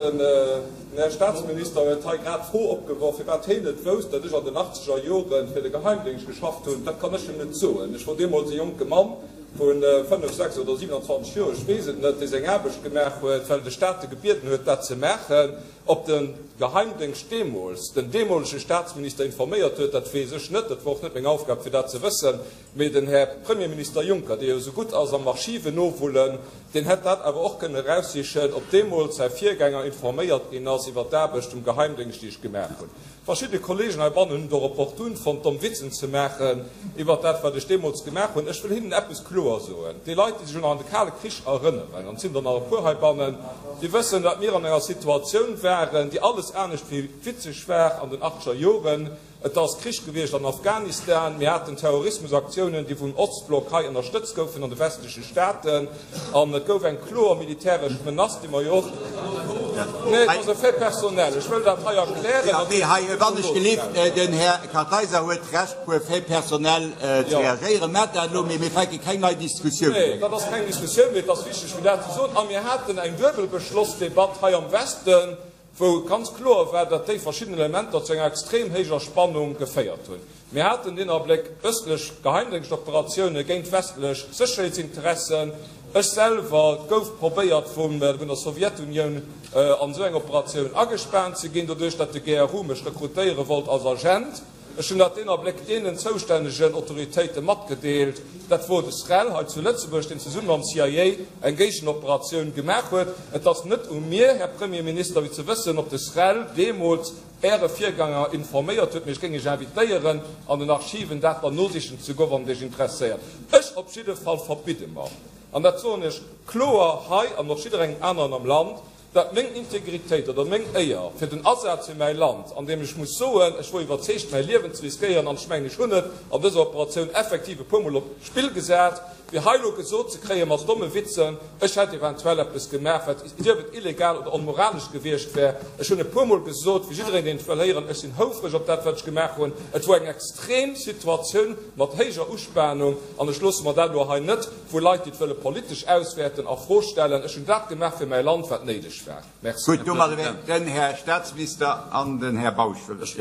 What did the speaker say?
Den Här Statsminister huet hei grad d'Fro opgeworf, firwat hien net wousst, datt ech an den achtzeger Jore fir de Geheimdéngscht geschafft hunn. Dat kann ech him net soen. Ech wor deemools e jonke Mann vu 5, 6 oder 27 Joer, ech weess et net, dee seng Aarbecht gemaach huet, well de Stat e gebieden huet, dat ze maachen. Ob de Geheimdéngscht deemools den deemolege Statsminister informéiert huet, dat weess ech net. Dat wor och net meng Aufgab, fir dat ze wëssen. Mee den Här Premierminister Juncker, dee jo esou gutt ass am Archiven nowullen, deen hätt dat awer och kënnen eraussichen, ob deemools säi Virgänger informéiert ginn ass iwwert d'Aarbecht vum Geheimdéngscht, déi ech gemaach hunn. Verschidde Kollegen heibannen hunn et och opportun fonnt, domm Witzen ze maachen iwwert dat, wat ech deemools gemaach hunn. Ech wëll hinnen eppes kloer soen, Déi Leit, déi sech elo nach an de Kale Krich erënneren, an et sinn der nach e puer heibannen, déi wëssen, datt mir an enger Situatioun waren, déi alles anescht wéi witzeg war an den achtzeger Joren. Et ass Krich gewiescht an Afghanistan, mir haten Terrorismusaktiounen, déi vum Ostblock hei ënnerstëtzt goufen an de westleche Staaten, an et gouf eng kloer militäresch Menace, déi mer jo och. Nee, et ass e Fait personnel, ech wëll dat hei erklären. Jo, mee hei, wann ech gelift, den Här Kartheiser huet d'Recht, puer Faits personnels ze reagéieren. Maacht dat elo, mee mir fänke keng nei Diskussioun un. Nee, dat ass keng Diskussioun, mee et ass wichteg, fir dat ze soen. A mir haten eng Duebelbeschlossdebatt hei am Westen, wou ganz kloer war, datt déi verschidden Elementer zu enger extrem héijer Spannung geféiert hunn. Mir haten deen Abléck ëstlech Geheimdéngschtoperatioune géint westlech Sécherheetsinteressen. Ech selwer gouf probéiert vun der Sowjetunioun an esou eng Operatioun agespaant ze ginn, doduerch datt de GRU mech rekrutéiere wollt als Agent. Ech hunn dat deen Abléck deenen zoustännegen Autoritéite matgedeelt. Dat wor de SREL hei zu Lëtzebuerg, deen zesumme mam CIA eng Géigenoperatioun gemaach huet. Et ass net u mir, Här Premierminister, fir ze wëssen, ob de SREL deemools Äre Virgänger informéiert huet, mee ech géing Iech invitéieren, an den Archiven dat dann nosichen ze goen, wann et Iech interesséiert. Ech op jidde Fall verbidde mer, an dat soen ech kloer hei an och jidderengem aneren am Land, dat meng Integritéit oder meng Éier fir den Asaz fir mäi Land, an deem ech muss soen, ech wor iwwerzeegt mäi Liewen ze riskéieren, an ech mengen ech hunn et an dëser Operatioun effektiv e puermol op d'Spill gesat, fir hei elo gesot ze kréien mat domme Witzen, ech hätt eventuell eppes gemaach, wat sief et illegal oder onmoralesch gewiescht wär. Ech hunn e puermol gesot, fir jiddereen deen et wëll héieren, ech sinn houfreg op dat wat ech gemaach hunn. Et wor eng extrem Situatioun mat héijer Uspanung, an ech loosse mer dat elo hei net vu Leit, déi et wëlle politesch auswäerten, a Fro stellen. Ech hunn dat gemaach fir mäi Land, wat néideg war. Merci. Gutt, domadder wären den Här Statsminister an den Här Bausch wëll ech.